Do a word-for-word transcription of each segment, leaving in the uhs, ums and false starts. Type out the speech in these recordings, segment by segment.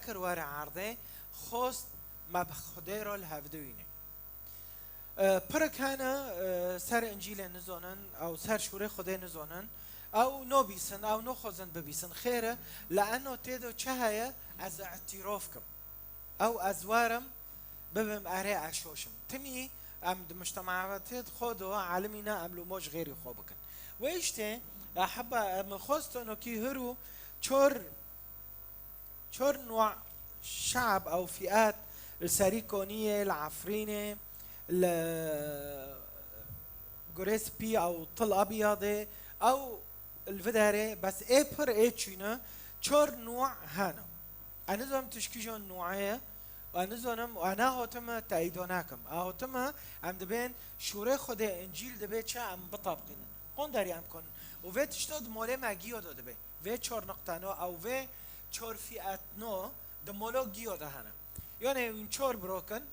kir were erdê, xost me bi Xwedê re li hevdû yîne. E, pirek hene, e, ser Încîlê nizonin, ew ser şûrê Xwedê nizonin, ew nobîsin, ew noxwazin bibîsin. Xêr e, li eno tê de çi heye, ez îtîrof kim. Ew ez werim, bibim erê ez şoş im. Timî em di mujtemaetê xwe de alimî ne, em li mo ji xêrî xwe bikin. Wê îştê, ya heba, em xwestin wekî hir û çor, çor nû şab ew fîat li Serî Koniyê, li Efrînê, li Gurê Spî ew Til Abyadê, ew li vê derê, bes ê pir ê çîne, çor nû hene. Ez nizanim tişkî ji nû ye, ez nizanim, ez nehotime teyîda nakim. Ez hotime, em dibên şûrê Xwedê, Încîl dibê çi em bitebqînin. Qonderî em konin. Û vê tişta di molê me giyo de dibe. Vê çor niqteno, ew vê çor fîatno di molo giyo de hene. Yanê wîn çor birokin,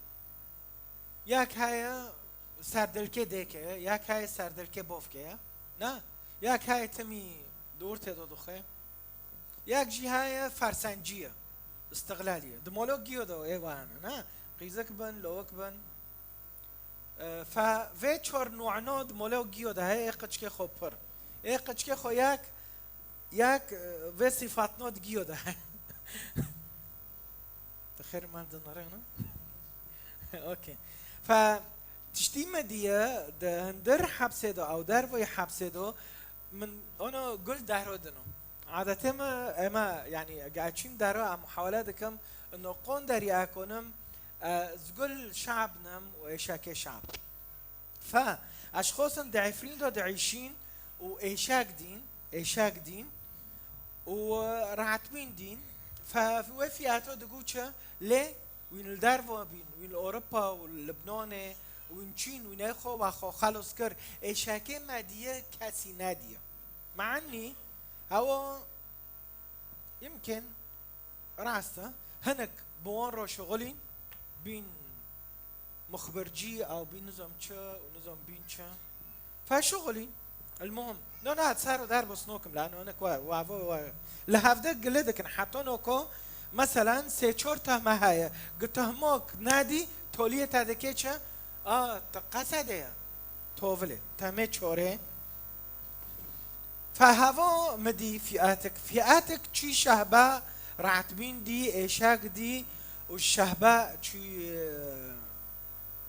yek heye serdilkê dêke ye, yek heye serdilkê bovke ye. Na, yek heye timî di ortê de dixe. Yek jî heye fersencî ye, îstiqlalî ye. Di molo giyo de ê wa hene, na? Qîzik bin, lowik bin. E, fe vê çor nû'no di molo giyo de heye, ê qiçkê xwe pir. Ê qiçkê xwe yek, yek, e, vê sîfatno di giyo de heye. Di xêr me dinirêne. Okey. Fe tiştî me diye di hundir hepsê de, ew dervoyê hepsê de, min ono gul dehro dino. Adetê me, ema, yanî, ge çîm dehro, em muhawele dikim, ino qonderî ekonim, e, ez gul şab nim û êşekê şab. Fe, ez xwestin di Efrîn de diîşîn û êşek dîn, êşek dîn û rehetbîn dîn. Fe, wê fîato digo çi? Lê wîn li derve bîn, wîn li Ewropa û li Libnanê, wîn çîn, wîn ê xwe wa xwe xelos kir. Êşekê me diye kesî nediye. Me'enî, ew yimkin rast e, hinek bi wan re şixulîn, bîn muxbircî ew bîn nizam çi û nizam bîn çi. Fe şixulîn. El-muhim. No, na, ser û der bosnokim, la, no, ne, ku, wa, wa, wa. Li hevde gile dikin, heta no ku, meselen, sê çor tehme heye. Gi tehmok nedî, toliyê te dike çi? A, te qesede ye. Tovilê. Temê çorê. Fe heva mi dî fîatik. Fîatik çî şehbe rehetbîn dî, êşek dî û şehbe çî, e,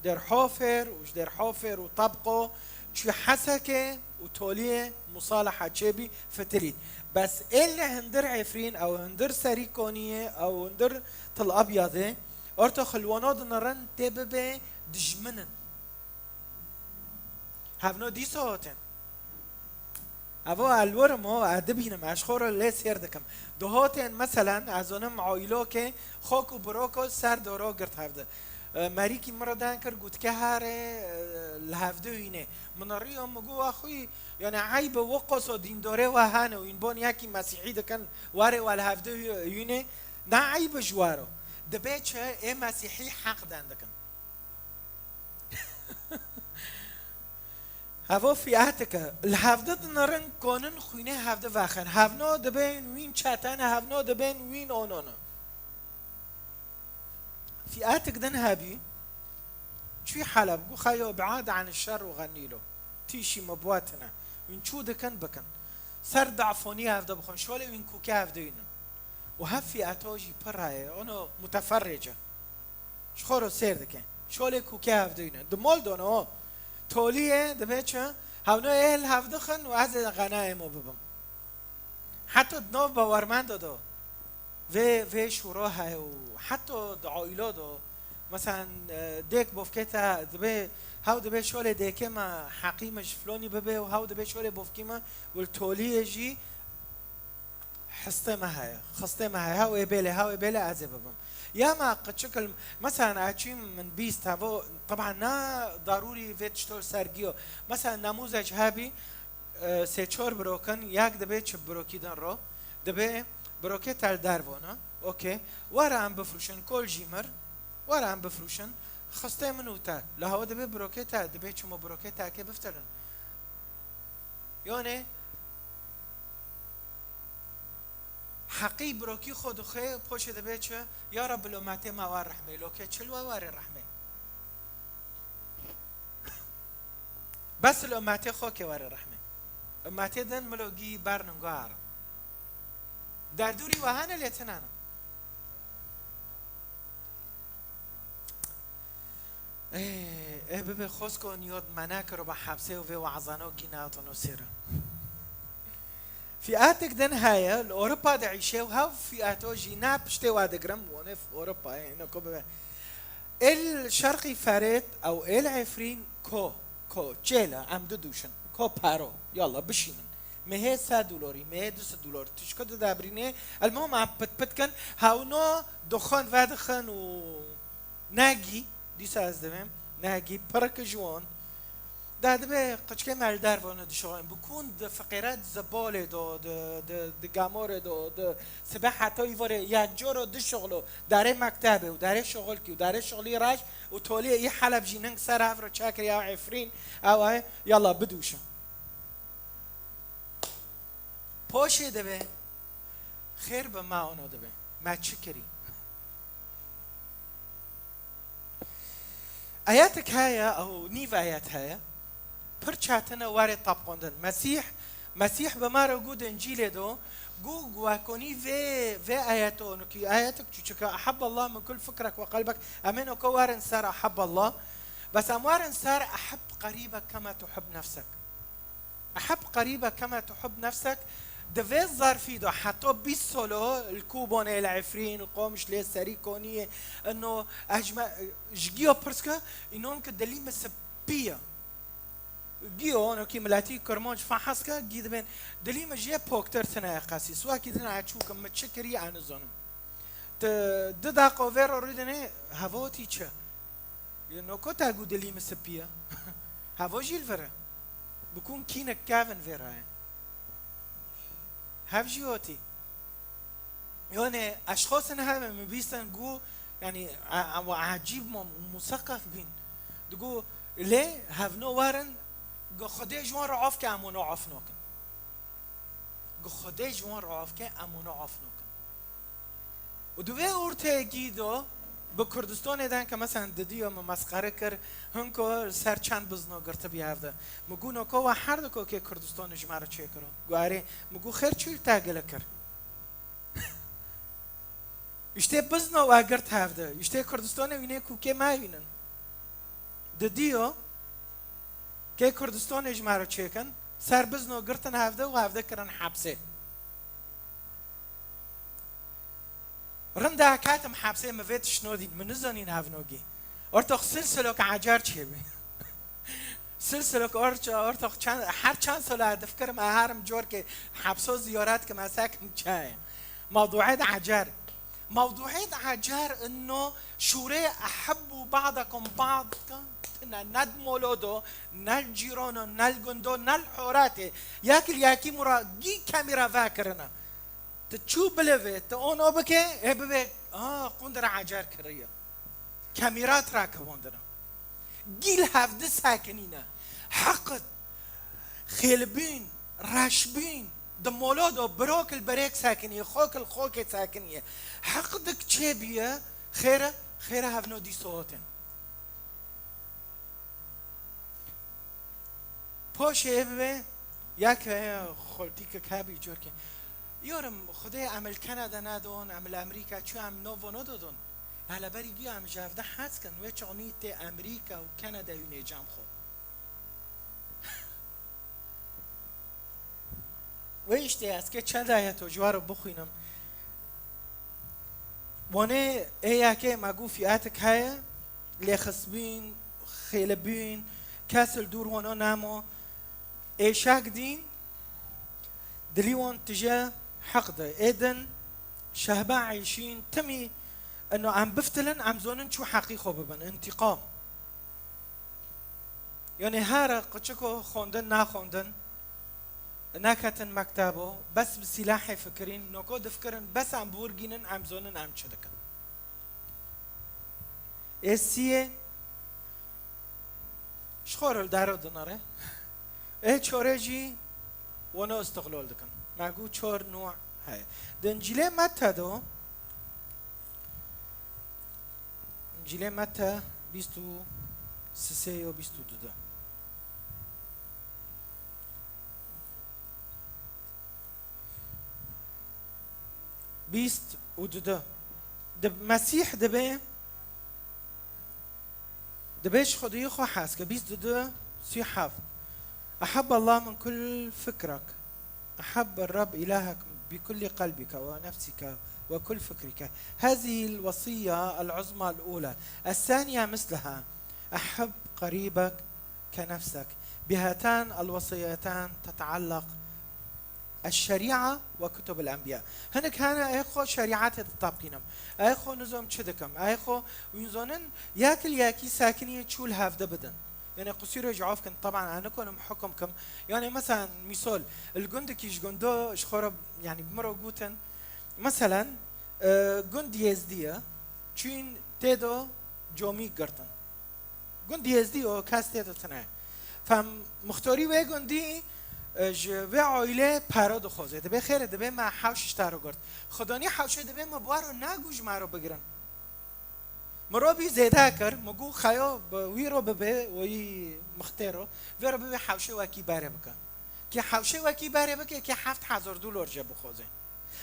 Dêrhofêr û ji Dêrhofêr û Tebqo çî Hesekê û toliyê musalaha çêbî fitirî. Bes ê li hundir Efrîn, ew hundir Serîkoniyê, ew hundir Til Abyadê, orta xilwano dinirin tê bibe dijmin in. Hevno dîsa hatin. Evo elwerim ho, ez dibînim, ez xwe re lê sêr dikim. Duhotên, meselen, ez zonim oîlokê xok û biroko ser doro girt hevdi. E, merîkî min re den kir, gotike herê, e, li hevdi hînê. Min riyo, min got, "Wa xwî, yani eyb e, wo qoso dîndorê we hene, wîn bon yekî mesîhî dikin, warê we li hevdi hî-, hînê." Ne eyb e ji waro. Dibe çi ê mesîhî heq den dikin. Hevo fiyatike. Li hevde dinirin konin xwînê hevde vexin. Hevno dibên wîn çetene, hevno dibên wîn onone. Fiyatik din hebî, çûyî Heleb, got, "Xeyo, bi'ad an şer û xenîlo." Tîşî me buwatine. Wîn çû dikin, bikin. Ser dafonî hevde bixwin, şolê wîn kûke hevde wînin. Û hev fiyato jî pir heye, ono muteferrice. Ji xwe re sêr dike. Şolê kûke hevdûyne. Di mol de ne o. Toliyê dibe çi? Hewno ê li hev dixin û ez ê xenayê mo bibim. Heta di nav bawermendo de vê, vê şûro heye û heta di aîlo de, meselen, e, dêk bofkê te dibe, hew dibe şolê dêkê me heqî me ji flonî bibe û hew dibe şolê bofkî me û li toliyê jî Histê me heye, xistê me heye, hew ê bêlê, hew ê bêlê ez ê bibim. Ya me qiçik il, meselen, ez çîm min bîst hevo, teban na darûrî vê tişto li ser giyo. Meselen, nemûzec hebî, e, sê çor birokin, yek dibe çi birokî din ro, dibe birokê te li dervo ne, okey. Were em bifrûşin, kol jî mir, were em bifrûşin, xistê min û te. Li hewa dibe birokê te, dibe çimo birokê te ke biftelin. Yanê, Heqî birokî xwe dixwe, poşê dibê çi? Ya Reb, li ummetê me wer rehmê, lokê çil we werê rehmê. Bes li ummetê xwe kê werê rehmê. Ummetê din milogî bernin guharin. Derdûrî we hene lê tinen in. Ê, ê bibe xosko niyot me nekiro be hepsê û vê wazano kî nehatino sêre. Fiatek din heye, li Ewropa diîşe û hev fiato jî ne piştê we digirim, wonê Ewropa, ê, ne ko bibe. El şerqî Ferêt ew el Efrîn ko, ko, çêle, em didûşin, ko paro, yalla bişînin. Mehê sed dolorî, mehê du sed dolorî, tişko didebrînê, elmuhim em pit pit kin, hewno dixwin vedixin û Negî, dîsa ez divêm, negî, pirike ji wan. De dibe qiçkê me li derve ne dişixin. Bikûn di fiqêret zibalê do, di, di, di gamorê do, di sibe heta îvarê yek coro dişixlo. Derê mektebê û derê şixulkî û derê şixulî reş û toliyê î Heleb jî ning ser hev re çekir ya Efrîn, ew ay, yalla bidûşin. Poşê dibe, xêr bi me ono dibe. Me çi kirî? Ayetek heye, ew nîv ayet heye. Pir çetine were tapqondin. Mesîh, Mesîh bi me re got di Încîlê do, got, wekonî vê, vê ayeto, nukî ayetek çûçike, "Ahabballah min kul fikrek ve qalbek." Em ê noko werin ser "Ahabballah." Bes em werin ser "Ahib qerîbek kema tuhib nefsek." Eheb qerîbe kema tuhib nefsek, di vê zerfî de heta bîst solo li Kûbonê, li Efrîn, li Qomişlê, Serîkoniyê, ino ez ji me, ji giyo pirs ke, înon ke dilî min spî ye. Giyo, ono kî miletî Kirmanc fehs ke, gî dibên, dilî min jê poktir tine ye qesî. Swakî din eçû ke min çi kirî, ez nizanim. Ti di daqa vê re rûdinê, hevotî çi? Yê noko te got dilî min spî ye. Hevo jî li vir e. Bikûn kînek kevin vê re ye. Hev jî otî. Yone eşxosin heve min bîstin got, yanî, e, e, ecîb mu-, museqef bîn. Digot, lê hevno werin, gu Xwedê ji wan re af ke, em wan af nakin. Gu Xwedê ji wan re af ke, em wan af nakin. Û di vê orteyekî de bi Kurdistanê de ke, meselen, didiyo min mesxere kir, hinko ser çend bizno girtibî hevde. Min got, noko we her diko kê Kurdistanê ji me re çêkiro. Got, erê. Min got, xêr çi li te gile kir? Îştê bizno we girt hevde. Îştê Kurdistanê wînê kûkê me wînin. Didiyo, kê Kurdistanê ji me re çêkin, ser bizno girtin hevde û hevde kirin hepsê. Rind e, ketim hepsê, min vê tişt nodîn, min nizanîn hevnogî. Ortox silsilok ecer çêbî. Silsilok orça, ortox çend, her çend sala difikirim, e herim corkê hepso ziyaret kim, ez hekim çaye. Mewduê de ecer. Mewduê de ecer inno şûrê ehibbu ba'dakum ba'dan tine, ne di molodo, ne li cîrono, ne li gundo, ne li horatê. Yek li yekî mura gî kemîra vekirine. Ti çû bilivê, ti ono bike, ê bibe, a, qundira ecer kiriye. Kemîrat rakevandine. Gîl hevdi sekinîne. Heqid, xêlbîn, reşbîn, di molo do birok li birêk sekiniye, xok li xokê sekiniye. Heqdik çêbiye, xêre, xêre hevno dîso hotin. Poşê bibe, ya ke xoltîkek hebî corkê. Yorim, Xwedê em li Kanada nedon, em li Amerîka çû, em novo nedodon. Hele berî giya em ji hevde hez kin, wê çaxnî tê Amerîka û Kanada wînê cem xwe. Wê îştê ez kê çend ayeto ji we re bixwînim. Wanê ê yekê me got fiatek heye, lêxistbîn, xêlebîn, kes li dûr wana nemo. Êşek dîn, dilî wan tije heq de. Ê din şehbe eyşîn, timî ino em biftilin, em zonin çû heqî xwe bibin. Întîqam. Yanî here qiçiko xwendin, naxwendin, neketin mektebo, bes bi sîlahê fikirîn, noko difikirin, bes em bi wir gînin, em zonin em çi dikin. Ê siyê, ji xwe re li dero dinere. Ê çorê jî wano istiqlol dikin. Me got çor nû heye. Di Încîlê Mete de, Încîlê Mete bîst û sê yo bîst û du de. Bîst û du de. Di Mesîh dibe, dibe ji Xwediyê xwe hez ke. Bîst û du, sî heft. أحب الله من كل فكرك. أحب الرب إلهك بكل قلبك ونفسك وكل فكرك. هذه الوصية العظمى الأولى. الثانية مثلها. أحب قريبك كنفسك. بهاتان الوصيتان تتعلق الشريعة وكتب الأنبياء. Hinek hene ê xwe şerîetê ditabqînim. Ê xwe nizam çi dikim. Ê xwe wînzanin yek li yekî sekiniyê çû li hevde bidin. Yani qusîrê ji av kin, taban ez nikonim hukum kim. Yani mesela misal, li gundekî ji gundo ji xwe re, yani bi min re gotin, meselen, e, gund Yêzdî ye, çûn tê de comî girtin. Gund Yêzdî o kes tê de tune. Fem muxtorî wê gundî, e, ji vê aîlê pere dixwaze. Dibê xêre, dibê me hewş ji te re girt. Xudanî hewşê dibê me bi we re nagû ji me re bigirin. Mirovî zêde kir, mi got xeyo bi wî re bibe, wî mixtêro, vê re bibe hewşê wekî berê bike. Kê hewşê wekî berê bike, kê heft hezar dolar jê bixwaze.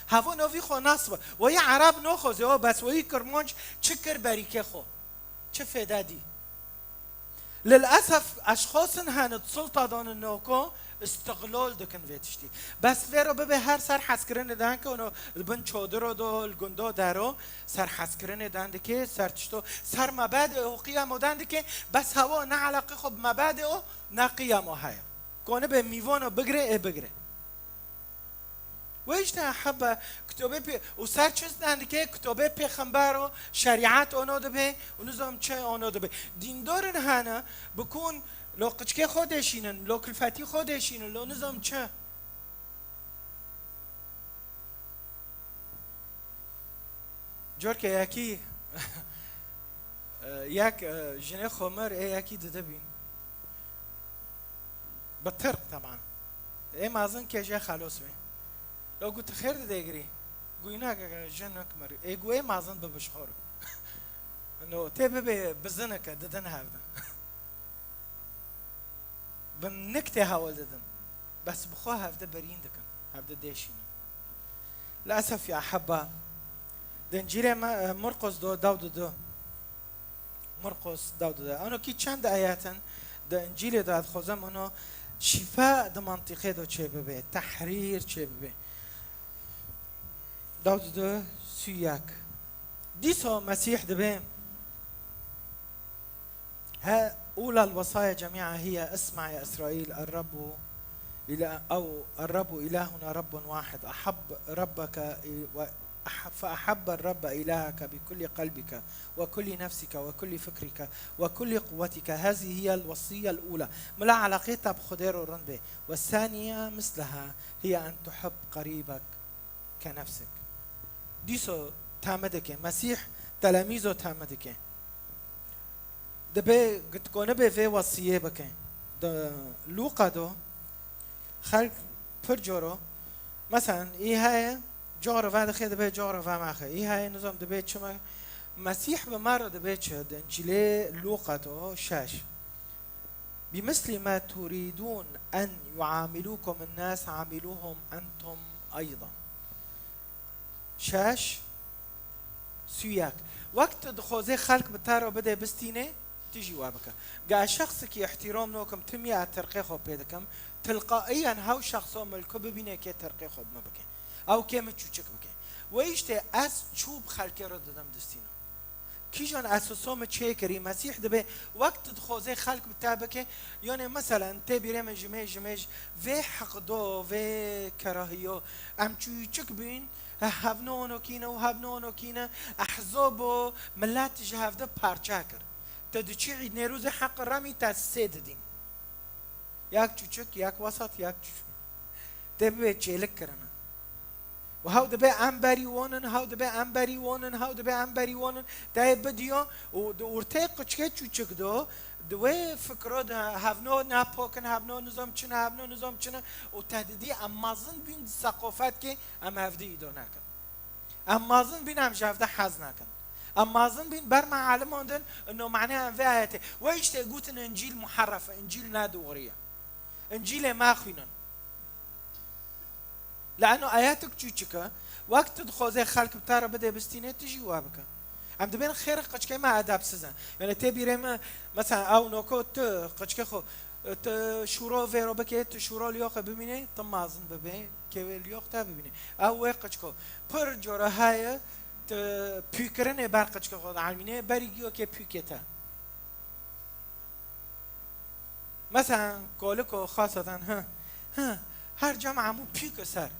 Havo novî xwe nas be. Weyî Ereb noxwaze, o bes weyî Kirmanc çi kir berîkê xwe? Çi fêde dî? Lilesef eşxasin hene di sulta danin noko istiqlal dikin vê tiştî. Bes vê re bibe her ser hezkirinê dan ke ono li bin çodiro do, li gundo dero, ser hezkirinê dan dike, ser tişto, ser mebadê o qiyamo dan dike, bes hewa ne eleqê xwe bi mebadê o ne qiyamo heye. Konibe mîvano bigire, ê bigire. Wê işte hebe kitobê pê û ser çi dan dike kitobê pêxember û şerîet ono dibe û nizam çi ono dibe. Dîndarin hene bikun lo qiçkê xwe deşînin, lo kilfetî xwe deşînin, lo nizam çi. Corke yekî, e, yek, e, jinê xwe mir, ê yekî dide bîn. Bi tirk teban. Ê mezin ke jê xelos bê. Lo got, "Tu xêr dide girî?" Got, "Îna ke jinik mir." Ê got, "Ê mezin bibe ji xwe re." No, tê bibe bizineke, didin hevdin. Bi nik tê hewl didin. Bes bi xwe hevde berîn dikin. Hevde dêşînin. Li esef ya heba. Di Încîlê me, Murqos do, dew didu. Murqos dew didu. Ano kî çend ayet in di Încîlê de, ez dixwazim ano şîfa di mantîqê de çêbibe, tehrîr çêbibe. Dew didu, sî yek. Dîsa Mesîh dibe, He, أولى الوصايا جميعها هي: اسمع يا إسرائيل، الرب إله، أو الرب إلهنا رب واحد، أحب ربك إ-، و-، أح-، فأحب الرب إلهك بكل قلبك وكل نفسك وكل فكرك وكل قوتك. هذه هي الوصية الأولى. Mila eleqê te bi Xwedê re rind be. والثانية مثلها هي أن تحب قريبك كنفسك. Dîso tame dike, Mesîh telemîzo tame dike. Dibe gitkonibê vê wesiyê bike. Di Lûqa do, xelk pir coro, meselen, î heye, coro vedixe, dibe coro vemaxe. Î heye, nizam dibe çime, Mesîh bi me re dibe çi? Di Încîlê Lûqa do, şeş. بمثل ما تريدون أن يعاملوكم الناس عاملوهم أنتم أيضا. Şeş, sî yek. Wek tu dixwazê xelk bi te re bide bistînê, tu jî we bike. Ge ez şexsekî îhtîram nokim, timî ez tirqê xwe pê dikim, tilqaiyen hew şexso min li ku bibîne kê tirqê xwe bi min bike. Ew kê min çûçik bike. Wê îştê ez çû bi xelkê re didim distîna. Kîjan esoso min çêkirî, Mesîh dibe, wek tu dixwazê xelk bi te bike, yanê meselen, tê bîrê min ji mêj, ji mêj, vê heqdo, vê kerahiyo, em çûçik bîn, hevno onokîne û hevno onokîne, ehzobo, millet ji hevde parça kir. Te diçî Îd Nêrûzê heq remî te sê didîn. Yek çûçik, yek wesat, yek çûçik. Tê bibe çêlik kirine. Û hew dibe em berî wan in, hew dibe em berî wan in, hew dibe em berî wan in. Te yê bidiyo û di ortê qiçkê çûçik do, di wê fikro de hevno napokin, hevno nizam çi ne, hevno nizam çi ne. Û te didî em mezin bîn di seqofetkê em hevdi îdo nakin. Em mezin bîn em ji hevdi hez nakin. Em mezin bîn ber me alimandin, ino mane em vê ayetê. We işte gotin Încîl muherref e, Încîl ne doğru ye. Încîlê me xwînin. Leano ayetik çûçik e, wek tu dixwazê xelk bi te re bidê bistînê, tu jî wa bike. Em dibên xêr qiçkê me edebsiz in. Yani tê bîrê me, mesela ew noko tu qiçkê xwe, tu şûro vêro bikê, tu şûro liyoxê bimînê, tu mazin bibê, kê wê liyox te bibînê. Ew wê qiçko. Pir cora heye, tu pûkirinê ber qiçkê xwe de elmînê, berî giyo kê pûkê te. Mesela koliko xaseten, hı, hı, her cem hemû pûke ser.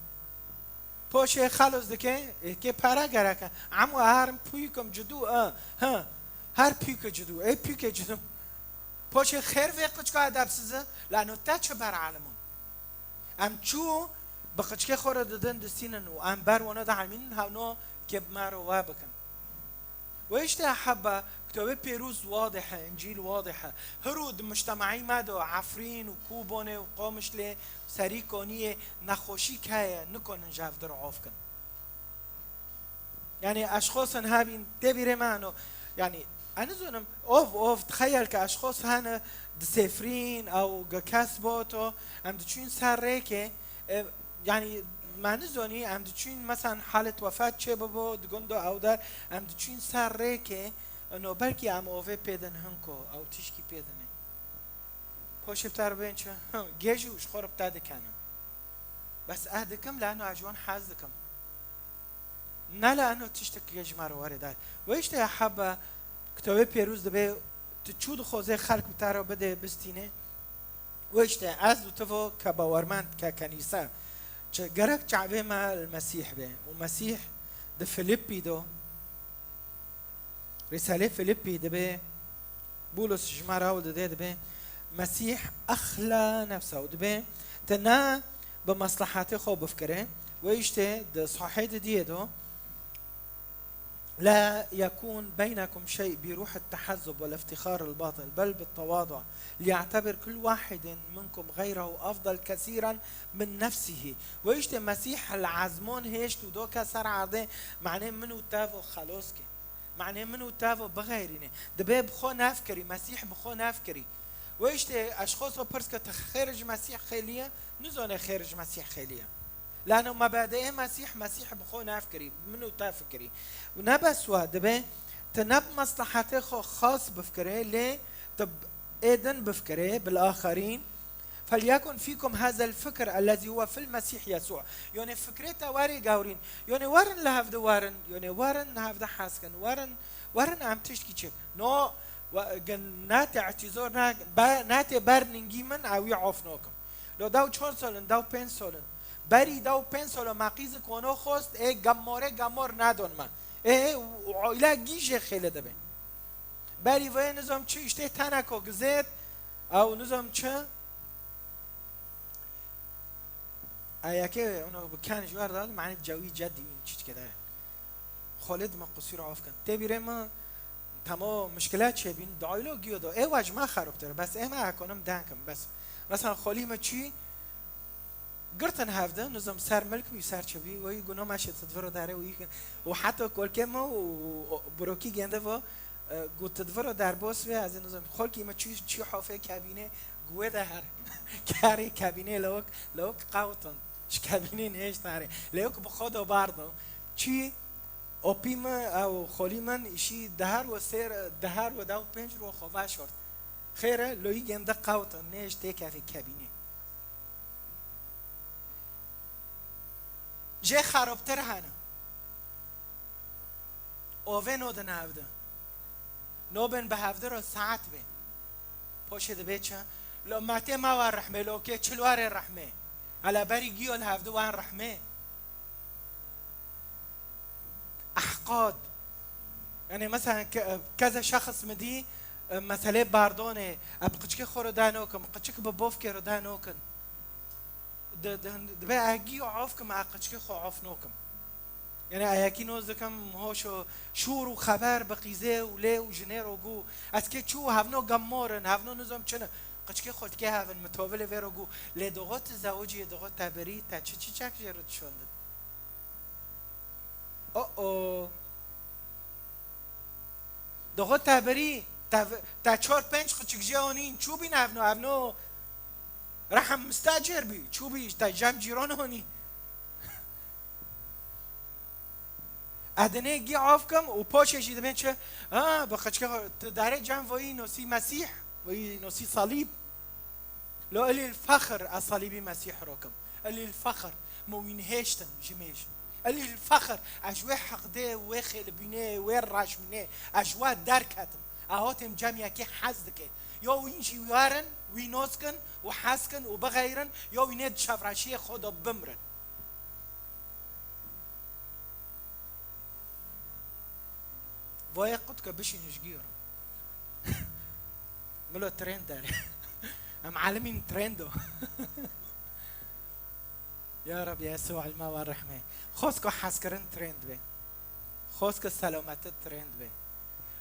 Poşê xelos dike, ê, kê pere gereke. Hemû herin pûkim cidû, ı, hı. Her pûke cidû, ê pûke cidû. Poşê xêr vê qiçka edebsiz e, lano te çi ber alimon. Em çû bi qiçkê xwe re didin distînin û em ber wana de elmînin hewno kê bi me re we bikin. Ve işte heba, kitobê pêrûz wadih e, Încîl wadih e. Hiru di mujtemaî me de Efrîn û Kûbonê û Qamişlê, Serî Koniyê nexweşî heye, nikonin ji hev dir of kin. Yani eşxosin hebîn, tê bîrê me ano. Yani, ez nizonim, ov, ov, tixeyel ke eşxos hene, disêfrîn, ew ge kes boto, em diçûn ser rêkê, e, yani, me nizonî, em diçûn, mesela, halê wefat çê bibo, di gundo ew der, em diçûn ser rêkê, no, belkî em ovê pê din hinko, ew tişkî pê dinê. Poşê bi te re bên çi? Hı, gêj û ji xwe re bi te dikenin. Bes ez dikim, lano ez ji wan hez dikim. Ne lano tiştek ke ji me re were dayê. Ve işte ya heba, kitobê pêrûz dibe, tu çû dixwazê xelk bi te re bidê, bistînê. Ve işte ez û tu vo ke bawermend, ke kenîse, çi gerek çavê me li Mesîh be. Û Mesîh di Filipî do, Rîsalê Filipî dibe, Bûlos ji me re ew dide, dibe, Mesîh exla nefsa û dibe, te ne bi maslahatê xwe bifikire, we işte di sahê didiyê do, لا يكون بينكم شيء بروح التحزب والافتخار الباطل، بل بالتواضع، ليعتبر كل واحد منكم غيره أفضل كثيرا من نفسه. We işte Mesîh li ezmon hêşt û doke ser erdê, manê min û te vo xelos ke. Manê min û te vo bixeyrîne. Dibe bi xwe nefikirî, Mesîh bi xwe nefikirî. We işte eşxoso pirs ke te xêr ji Mesîh xêliye, nizone xêr ji Mesîh xêliye. Lano mebedeyê Mesîh, Mesîh bi xwe nefikirî, min û te fikirî. Û ne bes wa, dibe te ne bi maslahatê xwe xas bifikirê, lê te bi ê din bifikirê, bil axerîn. فليكن فيكم هذا الفكر الذي هو في المسيح يسوع. Yonê fikrê te werê gawrîn. Yonê werin li hevdi werin. Yonê werin li hevdi hez kin. Werin, werin em tiştkî çêk. No, we-, gin nate îtîzor na-, be-, nate ber ningî min, ew wî of nokim. Lo dew çar solin, dew pênc solin. Berî dew pênc solo me qîzik wano xost, ê gemorê gemor nadon me. Ê, û, û îla gî jê xêle dibe. Berî vê nizam çi, işte teneko gizêt, ew nizam çi. Ayakê ono bi ken ji wer dad, mane cewî cedî min çiçke de. Xolê dime qusûr of kin. Tê bîrê min temo mişkile çêbîn, daylo giyo do. Ê we ji me xerobtir, bes ê me ekonim denkim, bes. Mesela xolî me çî, girtin hevde, nizam ser milk bî, ser çi bî, weyî guno meşê tu diviro dare û yî kin. Û heta kolkê me û, û, û brokî gende vo, e, got tu diviro derbos ve, ez ê nizam. Xolkî me çî, çî hofê kebînê, guwê de her. Kerê kebînê lewk, lewk qewtin. Ji kebînê nêşt herê. Lewk bi xwe do bardo. Çî opî me, ew xolî min, îşî deher we sêr, deher we dew pênc ro xwe veşort. Xêre, loyî gende qewtin, nêşt tê kevê kebînê. Jê xerobtir hene. Ovê no di nav de. No bên bi hevdi ro saet bê. Poşê dibê çi? Lo metê me wa rehmê, lo kê çil warê rehmê. Hela berî giyo li hevdi wan rehmê. Ehqad. Yani mesela ke-, keze şexs mi dî, e, meselê bardonê, e, bi qiçkê xwe re danokim, qiçik bi bofkê re danokin. Di, di, dibe ez gî of kim, ez qiçkê xwe of nokim. Yanî eyekî noz dikim, hoşo şûr û xeber bi qîzê û lê û jinê ro gû. Ez kê çû hevno gemmorin, hevno nizom çi ne. Qiçkê xwe dikê hevin, mi tovilê vê ro gû. Lê doxo tu zewicî, doxo te birî, te çi çîçek jê re dişandin? O-o. Doxo te birî, te, te çar pênc qiçik jê anîn, çû bîn hevno, hevno rehem mistecer bî, çû bî, te cem cîran anî. Edinê gî av kim û paşê jî dibên çi? Ha, bi qiçke tu darê cem voyî nosî Mesîh, voyî nosî salîb. Lo elî fexir ez salîbî Mesîh rokim. Elî fexir, mi wî nihêştin ji mêj. Elî fexir, ez ji wê heqdê, wê xêlibînê, wê reşmînê, ez ji we derketim. Ez hatêm cem yekê hez dike. Ya wîn jî werin, wî nos kin û hez kin û bixeyrin, ya wînê di çavreşiyê xwe de bimrin. Vayê qut ke bişînin ji gî re. Milo trend der. Em alimîn trendo. Ya Rabbi, ez û ilma ve rehmê. Xwest ku hezkirin trend be. Xwest ku selameti trend be.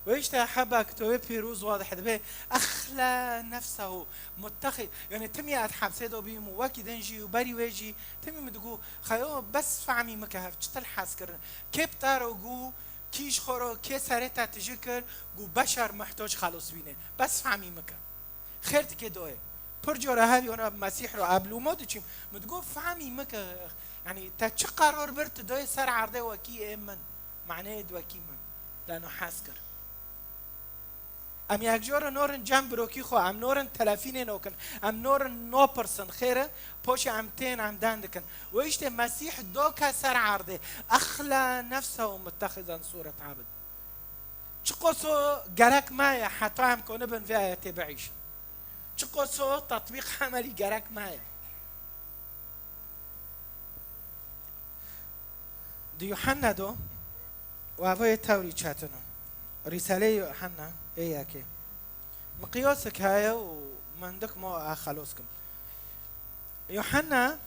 Ve işte heba kitobê pîroz wadih dibe. Exla nefsehu muttexi. Yani timî ez hepsê de bîm û wekî din jî û berî wê jî timî min digo, xeyo bes fehmî mike hev çitir hez kirin. Kê bi te ro gû, kî ji xwe ro, kê serê te tijî kir, gû beşer muhtoc xelos bîne. Bes fehmî mike. Xêr dike doyê. Pir cara hevî ona Mesîh ro eblûmo diçîm. Min digo fehmî mike. Yani te çi qerar bir tu doyê ser erdê wekî ê min. Maneyê di wekî min. Leno hez kir. Em yekjor in norin cem birokî xwe, em norin telefînê nokin, em norin nopirsin, xêr e, poşê em tên, em den dikin. Û işte Mesîh doke ser erdê, exla nefsehu muttexizan sûret abid. Çiqoso gerek me ye, heta em konibin vê ayetê biîşin. Çiqoso tatbîq emelî gerek me ye. Di Yuhanna do, û evo yê tewrî çetin o. Rîsaleyê Yuhanna, ê yekê. Miqyasek heye û min dik mo a xelos kim. Yuhanna,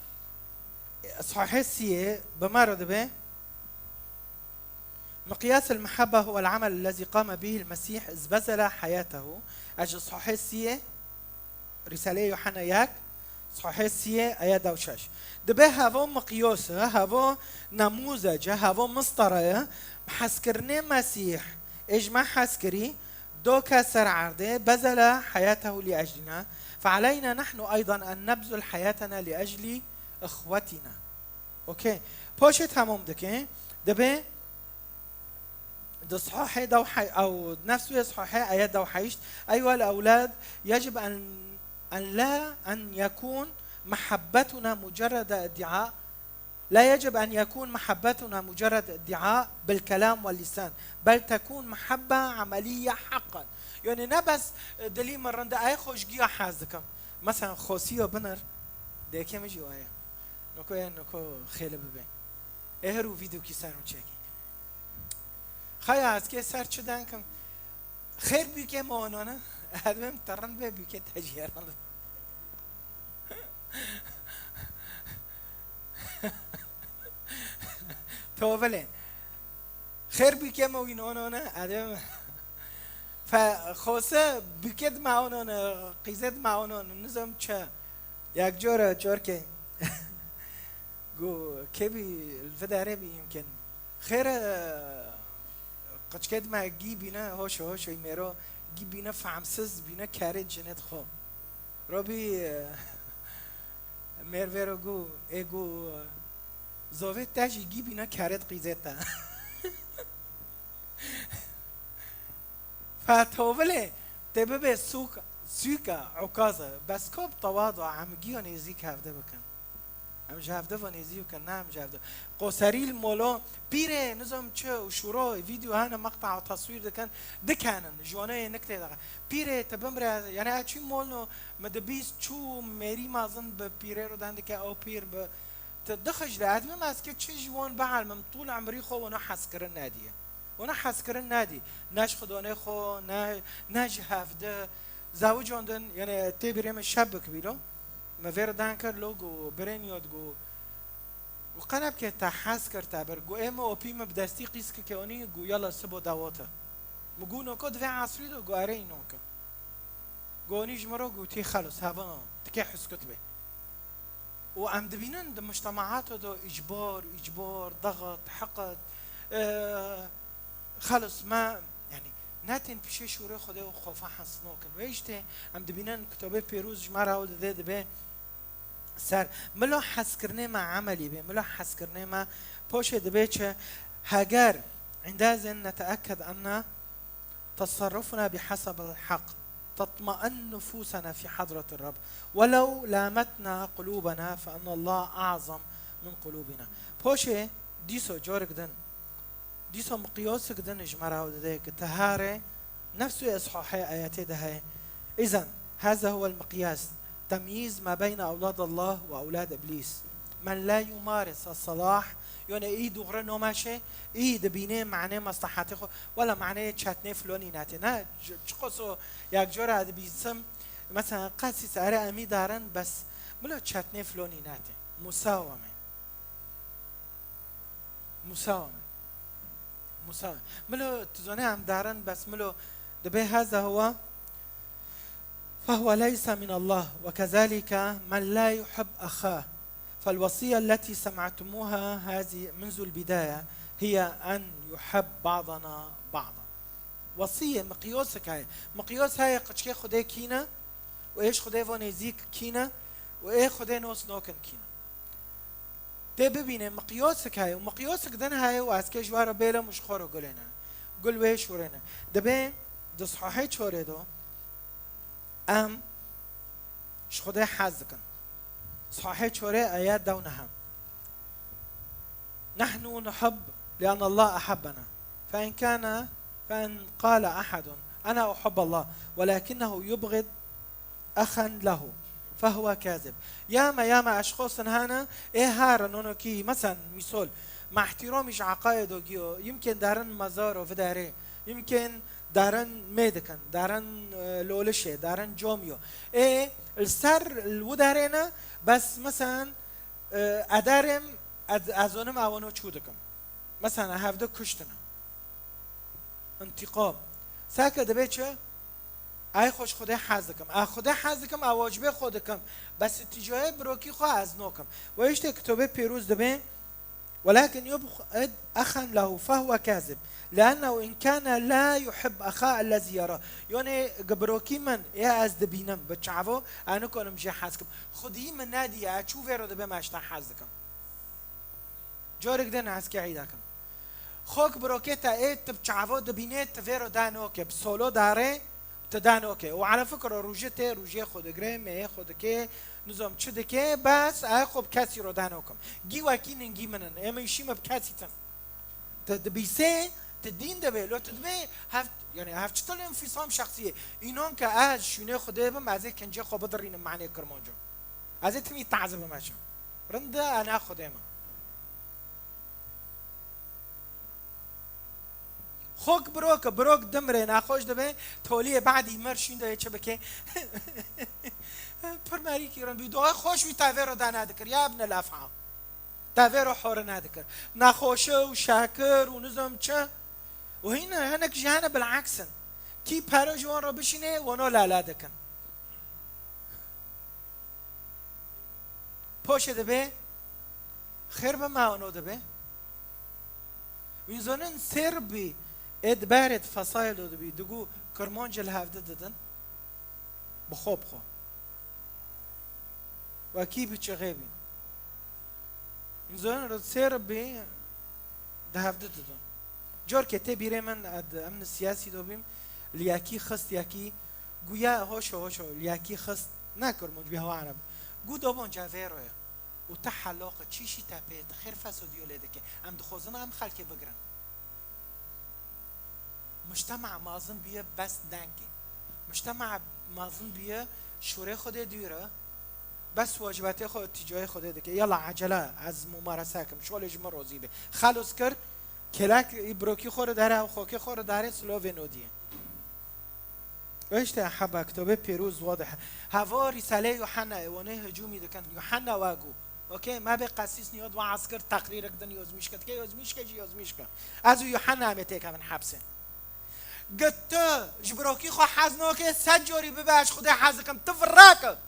sahê siyê, bi me re dibe, مقياس المحبة هو العمل الذي قام به المسيح إذ بذل حياته. Ez ji sahê siyê, Rîsaleyê Yuhanna yek, sahê siyê, aya dew şeş. Dibe hevo miqyos e, hevo nemûzec e, hevo mistara ye. Hezkirinê Mesîh, ê ji me hez kirî, doke ser erdê, بذل حياته لأجلنا، فعلينا نحن أيضا أن نبذل حياتنا لأجل إخوتنا. Okey. Paşê temam dike. Dibe di sahê dew hay-, ew nefs wê sahê aya dew heyşt. أيها الأولاد، يجب أن، أن لا أن يكون محبتنا مجرد ادعاء، لا يجب أن يكون محبتنا مجرد ادعاء بالكلام واللسان، بل تكون محبة عملية حقا. Yani ne bes dilî min rind e, ay xwe ji giya hez dikim. Mesela xosiyo binir, dêkê min jî waye. Noko ye, noko xêli bibe. Ê her û vîdokî ser û çekî. Xaya ez kê ser çi denkim? Xêr bûkê me onone. Edmem terin be bûkê te jî herin. Tovilê. Xêr bûkê me wî onone. Edmem. Fe, xose bûkê dima onone, qîzê dima onone. Nizam çi. Yek cora corkê. Go, kê bî, li vê derê bî yimkin. Xêr e, qiçkê dima gî bîne, hoşo, hoşo, î mêro, gî bîne, fehmsiz bîne, kerê cinê dixo. Robî, e, mêr vêro go, ê go, zovê te jî gî bîne, kerê di qîzê te. Fetovilê tê bibe sûk, sûka, ukaze. Bes kop tewadu, em giyo nêzîk hevde bikin. Em ji hevde ve nêzî bikin, ne em ji hevde. Qoserî li molo, pîrê, nizam çi, û şûro, vîdeo hene, meqta taswîr dikin, dikenin, ji wana yê nik tê dikin. Pîrê, te bimre, yani ez çû molno, mi di bîst çû mêrî mezin bi pîrê ro den dike, ew pîr bi, tu dixijle, ez bim ez ke çi ji wan bielmim, tûl emrî xwe wana hezkirin nediye. Wana hezkirin nedî. Ne ji xidonê xwe, ne, ne ji hevde. Zewicandin, yani tê birê min şeb bikibîlo. Me vê re den kir, lo go, birên yod go. Got, qe nebike te hez kir te bir. Got, ê min opî min bi destî qîz kike onî, got, yala sibo dawate. Min got, noko divê esrî do? Got, erê, înon ke. Got, onî ji min re gotî, xelos, hevana, tikê huskut bê. Û em dibînin di mujtemaata de îcbar, îcbar, daxit, hiqit, e, xelos me, yanî, netên pişê şûrê Xwedê û xofa hez nokin. Wê îştê em dibînin, Kitobê Pîroz ji me re ew dide, dibe ser. Milo hezkirinê me emelî bê, milo hezkirinê me poşê dibe çi? Heger عندئذ نتأكد أن تصرفنا بحسب الحق تطمئن نفوسنا في حضرة الرب ولو لامتنا قلوبنا فإن الله أعظم من قلوبنا. Poşê dîso corik din, dîso miqyosik din ji me re ew dide ki te here nefs wê eshahê ayetê de heye. إذن هذا هو المقياس تمييز ما بين أولاد الله وأولاد إبليس. من لا يمارس الصلاح, yone î dûxre nomeşe, î dibîne manê maslahatê xwe, wela manê çetnê filonî nate. Ne, ç-, çiqoso yek cora dibîsim, mesela qasî sare emî darin, bes milo çetnê filonî nate. Musawame. Musawame. Musawame. Milo tu zane em darin, bes milo dibe هذا هو فهو ليس من الله، وكذلك من لا يحب أخاه. فالوصية التي سمعتموها هذه منذ البداية هي أن يحب بعضنا بعضا. Wesiyê, miqyosik heye. Miqyos heye, qiçkê Xwedê kîne û êş Xwedê vo nêzîk kîne û ê Xwedê nos nokin kîne. Tê bibîne miqyosik heye û miqyosik din heye û ez kê ji we re bêlim û ji xwe re gulêne. Gul wê şûrêne. Dibê di sahê çorê do em ji Xwedê hez dikin. Sahê çorê aya dew nehem. نحن نحب لأن الله أحبنا. فإن كان، فإن قال أحد: أنا أحب الله، ولكنه يبغض أخا له، فهو كاذب. Ya me, ya me eşxosin hene, ê herin onokî, mesen, mîsol, me ihtiramî ji eqayê do giyo, yimkên derin mezaro vidarê, yimkên derin mê dikin, derin, e, lolişê, derin comiyo. Ê, li ser, li wi derê ne, bes, mesen, e, ederêm, ez, ez onim ew ono çû dikim. Mesen, hevde kuştine. İntikam. Seke dibe çi? Ay xwe ji Xwedê hez dikim. A Xwedê hez dikim, a wacibê xwe dikim. Bes îtîcayê birokî xwe ez nokim. Ve işte Kitobê Pîroz dibe, ولكن يبغض أخا له فهو كاذب، لأنه إن كان لا يحب أخاه الذي يراه. Yonê gi birokî min, ê ez dibînim, bi çavo, ez nikonim jê hez kim. Xwedî min nediye, ez çû vê ro dibe me ji te hez dikim. Corek din ez kehî dakim. Xok birokê te ê tu bi çavo dibînê, tu vê ro danoke, bi solo dare, tu danoke. Û ala fikro rûjê tê, rûjê xwe digre, meyê xwe dike, nizom çi dike, bes ay xwe bi kesî ro danokim. Gî wekî ningî min in, ê min îşî min bi kesî tin. Tu dibîsê, tu dîn dibê, lo tu dibê hev, yani hev çitil infîsam şexsiyê. Înon ke ez şûnê Xwedê bim, ez ê kincê xwe bidirînim manê Kirmanco. Ez ê timî tazibim eşim. Rinde ana Xwedê min. Xok birok, birok dimrê, naxweş dibe, toliyê badî mir şûn de çi bike? Pir merîkî rin bî, doğa xweş wî tavê ro dana dikir, ya ibne lafa. Tavê ro hore nadikir. Naxweşe û şakir û nizam çi. Û hîn hinek jî hene bilaksin. Kî pere ji wan re bişîne, wano lala dikin. Poşê dibe, xêr bi me ano dibe. Wî zonin sêr bî, ê di berê di fesayê de dibî, digu Kirmanc li hevdi didin. Bi xwe bi xwe. Wekî bi çixê bî. Wî zonin sêr bî, di hevdi didin. Corkê tê bîrê min, ed, em ni siyasî de bîm, li yekî xist yekî, Guya hoşo, hoşo, liyakî xist, ne Kirmanc bî, hewa Ereb. Gu dobon cevêro ye. Û te heloqe, çîşî te pê, te xêr fesodiyo lê dike. Em dixwazin em xelkê bigirin. Mujtema mazin bûye bes dengê. Mujtema mazin bûye şûrê Xwedê dûre. Bes wacibetê xwe, îtîcayê Xwedê dike. Yala ecele, ez mumarese kim, şolê ji min rozî be. Xelos kir, kêlek îbrokî xwe re dere, xokê xwe re dare, silovê nodiyê. Ve işte heba kitobê pîroz wadih. Heva Rîsaleyê Yuhennayê, wanê hicûmî dikin. Yuhenna wa got. Okey, me bê qesîs niyo dwa eskir teqrîrek din yozmîşke dike, yozmîşke jî yozmîşke. Ez û Yuhanna em ê têkevin hepsê. Got tu ji birokî xwe hez noke, sed corî bibe ez ji Xwedê hez dikim, tu virake.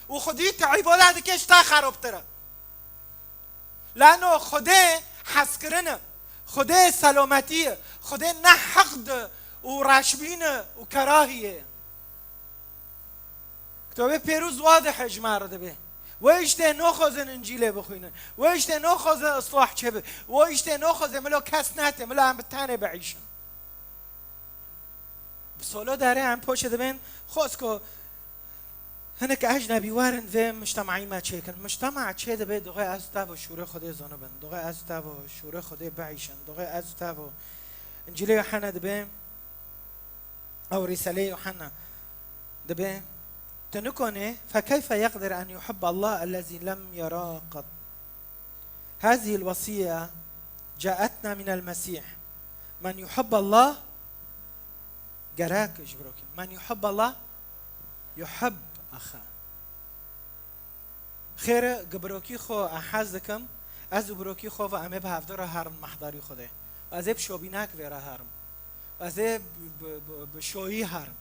Û xwedî tu îbada dike ji te xerobtir e. Lano Xwedê hezkirin e. Xwedê selometî ye. Xwedê ne heqd û reşbîn e û kerahiyê ye. Kitobê Pêrûz wadih e ji me re dibê. Wê îştê noxwazin Încîlê bixwînin. Wê îştê noxwazin islah çêbe. Wê îştê noxwazin milo kes nete, milo em bi tenê biîşin. Bi solo derê em poşê dibên, xwest ku hinek ecnebî werin vê mujtemaî me çêkin. Mujtema çê dibe, doxê ez tevo şûrê Xwedê zonibin. Doxê ez tevo şûrê Xwedê biîşin. Doxê ez tevo. Încîlê Yuhanna dibe, ew Rîsaleyê Yuhanna dibe, tu nikone, فكيف يقدر أن يحب الله الذي لم يره قط؟ هذه الوصية جاءتنا من المسيح. من يحب الله، gerek ji birokî. من يحب الله يحب أخاه. Xêr e, gi birokî xwe e hez dikim, ez û birokî xwe ve em ê bi hevdu re herin mehdarî Xwedê. Ez ê bi şobînek vê re herim. Ez ê bi, bi, bi, bi şoyî herim.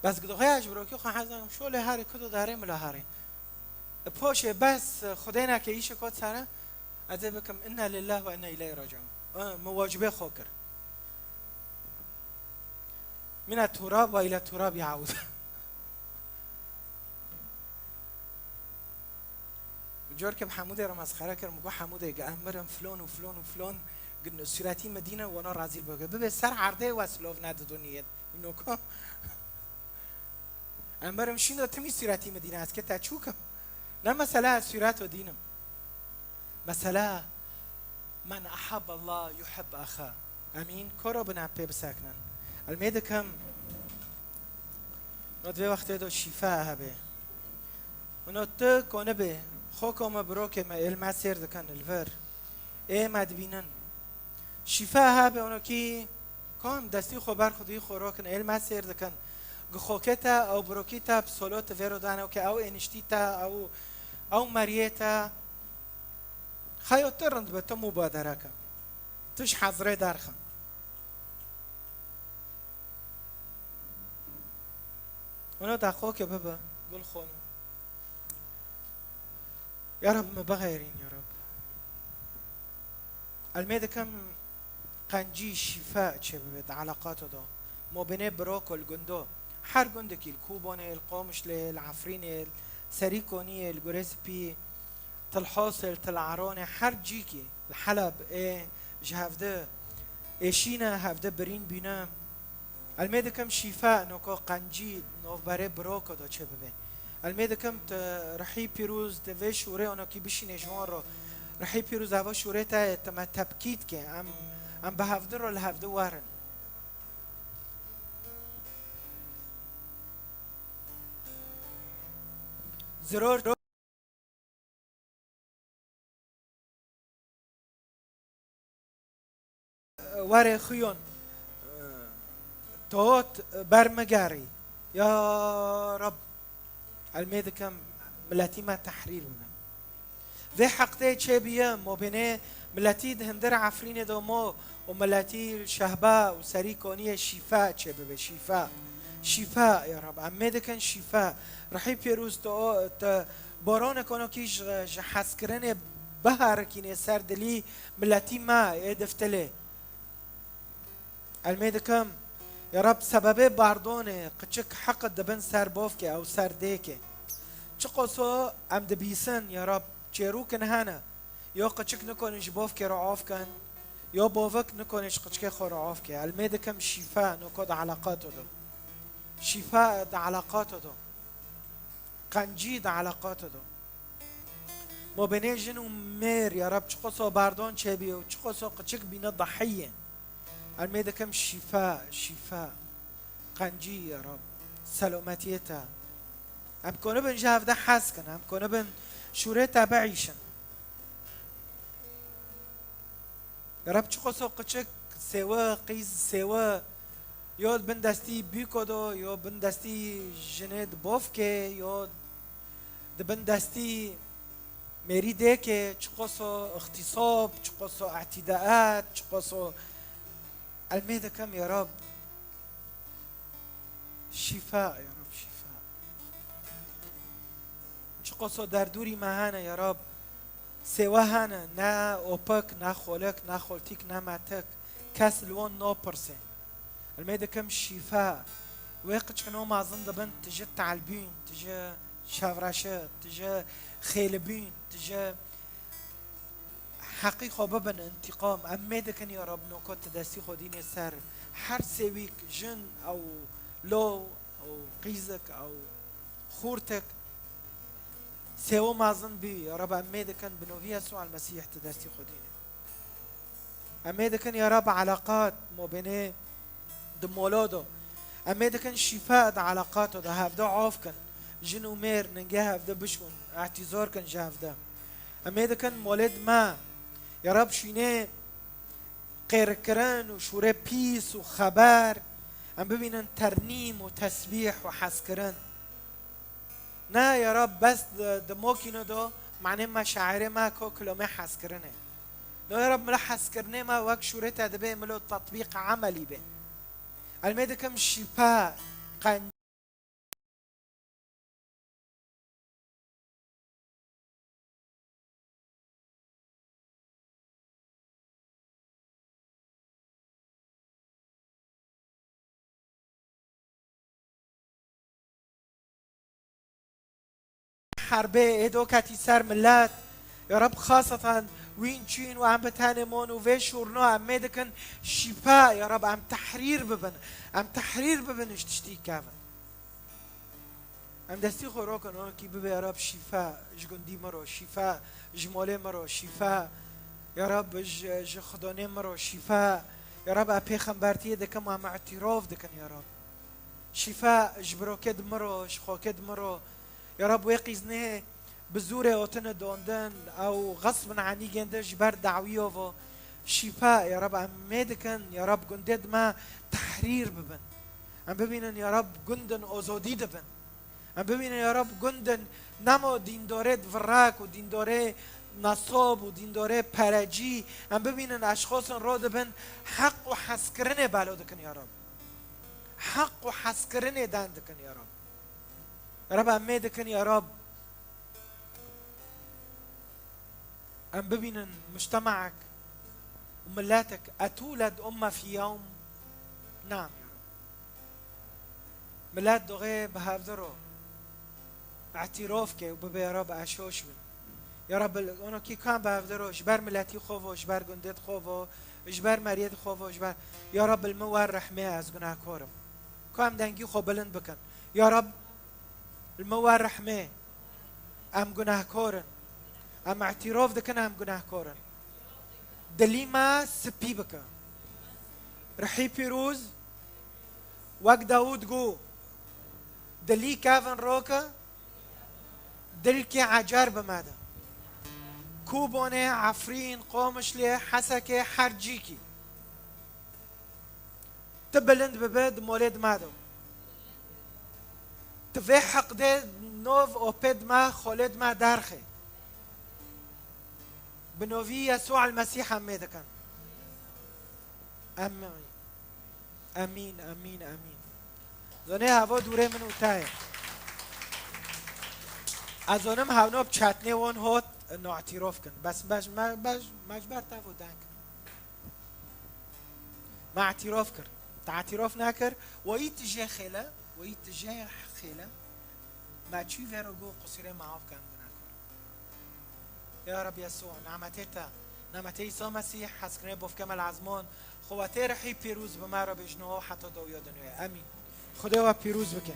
Bes gi doxê ez ji birokî xwe hez nakim, şolê herê, kudo derê mila herê. E, poşê bes, e, Xwedê neke îşê kot sere, ez ê bikim inna lillah ve inna ileyh raciun. E, min wacibê xwe kir. Mina turab ve ila turab yaud. Cor ke bi Hemûdê re mesxere kir, min got, "Hemûdê, ge em mirin, filon û filon û filon, ge sûretî min dîne, wana razî bibe. Bibe ser erdê we silov nedidû niyet." Min got, "Em mirin, şîn de timî sûretî min dîne, ez ke te çûkim. Ne mesele ez sûreto dînim. Mesele, men ahabbe Allah yuhib axa." Emîn, koro bine pê biseknin. Elmê dikim, no di vê wextê de şîfa hebe. Û no tu konibê, xwe kome birokê me, êl me sêr dikin, li vir. Ê me dibînin. Şîfa hebe, û no kî kom destî xwe ber xwedî xwe rokin, êl me sêr dikin. Gi xokê te, ew birokî te, bi solo te vêro dane, ke ew êniştî te, ew, ew meriyê te. Xeyo tu rind be, tu mubadere ke. Tu ji hezrê derxe. Ona daxoke bibe, gul xweno. Ya Rab, me bixeyrîn, ya Rab. Elmê dikim qencî şîfa çêbibe di eleqato de. Mobênê biroko li gundo. Her gundekî li Kûbonê, li Qomişlê, li Efrînê, li Serîkoniyê, li Gurê Spî, Til Hosê, Til Eronê, her cîkî li Heleb ê ji hevde êşîne, hevde birîn bîne. Elmê dikim şîfa noko qencî navberê biroko de çêbibe. Elmê dikim tu rihî pîroz di vê şûrê onokî bişîne ji wan re. Rihî pîroz eva şûrê te, te me tepkît ke. Em, em bi hevdi re li hevdi werin. Ziror Were xuyon, e, tot bermigerî. Ya Rab, elmê dikim miletî me tehrîr bibe. Vê heqdê çêbiye, mobênê miletî di hindir Efrînê de mo û miletî Şehba û Serî Koniyê şîfa çêbibe, şîfa. Şîfa, ya Rab, em mê dikin şîfa. Rihî pêrûz tu, tu boronek onokî ji, ji hezkirinê biharikînê ser dilî miletî me ê diftilê. Elmê dikim, ya Rab, sebebê bardonê qiçik heq dibin ser bovkê ew ser dêkê. Çiqoso em dibîsin, ya Rab, çêrûkin hene. Yo qiçik nikonin ji bovkê re av kin, yo bovik nikonin ji qiçikê xwe re av ke. Elmê dikim şîfa noko di eleqato do. Şîfa di eleqato do. Qencî di eleqato do. Mobênê jin û mêr, ya Rab, çiqoso bardon çêbî û çiqoso qiçik bîne dahiyê. Elmê dikim şîfa, şîfa. Qencî, ya Rab. Selometiyê te. Em konibin ji hevde hez kin, em konibin şûrê te biîşin. Reb çiqoso qiçik, sêwe, qîz, sêwe, yo bin destî bîko do, yo bin destî jinê di bovkê, yo Di bin destî mêrî dêkê, çiqaso îxtîsab, çiqaso îtîdaat, çiqaso, em ê dikim, ya Rab, şîfa, ya Rab, şîfa. Çiqaso derdûrî me hene, ya Rab, sêwe hene, ne opik, ne xolik, ne xoltîk, ne metik. Kes li wan napirsê. Em ê dikim şîfa. Wê qiçino mezin dibin, tije telbîn, tije şevreşi, tije xêlibîn, tije heqî xwe bibin întîqam. Em ê dikin, ya Rab, noka tu destî xwe dînê ser her sêwîk, jin ew lo, ew qîzik, ew xûrtik. Sêwe mezin bî, ya Rab, em ê dikin bi novî Yesû el Mesîh tu destî xwe dînê. Em ê dikin, ya Rab, eleqat mabênê di mola de. Em ê dikin şîfa di eleqata de, hevde av kin. Jin û mêr ningê hevde bişûn, îtîzar kin ji hevde. Em ê dikin molê di me, ya Rab, şûnê qêrkirin û şûrê pîs û xeber. Em bibînin ternîm û tesbîh û hezkirin. Ne, ya Rab, bes di, di mokîno do, manê me şairê me ko kilomê hezkirinê. No, ya Rab, mila hezkirinê me wek şûrê te dibê, milo tetbîq emelî bê. Em ê dikim şîfa, qenc- Herbê êdo ketî ser milet. Ya Rab, xaseten wîn çîn û em bi tenê mon û vê şûrno em ê dikin şîfa. Ya Rab, em tehrîr bibin. Em tehrîr bibin ji tiştî kevin. Em destî xwe rokin, onokî bibe, ya Rab, şîfa ji gundî min ro, şîfa ji molê min ro, şîfa, ya Rab, ji, ji xidonê min ro, şîfa. Ya Rab, em pêxembertiyê dikim, em îtîrof dikin, ya Rab. Şîfa ji birokê di min ro, ji xokê di min ro. Ya Rab, wê qîznê bi zûrê otine dondin, ew xesbin enî gêndin ji ber dawî ovo. Şîfa, ya Rab, em mê dikin, ya Rab, gundê di me tehrîr bibin. Em bibînin, ya Rab, gundin ozodî dibin. Em bibînin, ya Rab, gundin nemo dîndorê di virak û dîndorê nasab û dîndorê perecî. Em bibînin, eşxosin ro dibin, heq û hezkirinê balo dikin, ya Rab. Heq û hezkirinê dan dikin, ya Rab. Ya Rab, em mê dikin, ya Rab. Em bibînin mujtemaek û miletek, etûled umme fî yewm. Nam, ya Rab. Milet doxê bi hevdi ro îtîrof ke û bibe, ya Rab, eşoş bin. Ya Rab, onokî kan bi hevdi ro, ji ber miletî xwe vo, ji ber gundê xwe vo, ji ber meriyê xwe vo, ji ber, ya Rab, li min wer rehmê, ez gunahkor im. Ku em dengî xwe bilind bikin. Ya Rab, li min wer rehmê. Em gunehkor in. Em îtîrof dikin em gunehkor in. Dilî me spî bike. Rihî pîrûz, wek Dawûd got, dilî kevin roke, dilkê ecer bi me de. Kûbonê, Efrîn, Qomişlê, Hesekê, her cîkî. Tu bilind bibe di molê di me de. Tu vê heqdê nov opê di me, xolê di me derxê. Bi novî Yesû el Mesîh em mê dikin. Emîn. Emîn, emîn, emîn. Zonê heva dûrê min û te ye. Ez zonim hevno bi çetnê won hot, no îtîrof kin. Bes, bes, me, bes, me ji ber te vo deng. Me îtîrof kir. Te îtîrof nekir. Weyî tu jê xêle, weyî tu jê xêle. Me çû vê ro got, qusîrê me af ke, em gunehkar in. Ya Reb Yesû, nemetê te, nemetê Îsa Mesîh, hezkirinê bofkê me li ezman, quwetê Rihî Pîrûz bi me re bêjin û heta dawiya dinyayê. Emîn. Xwedê we pîrûz bike.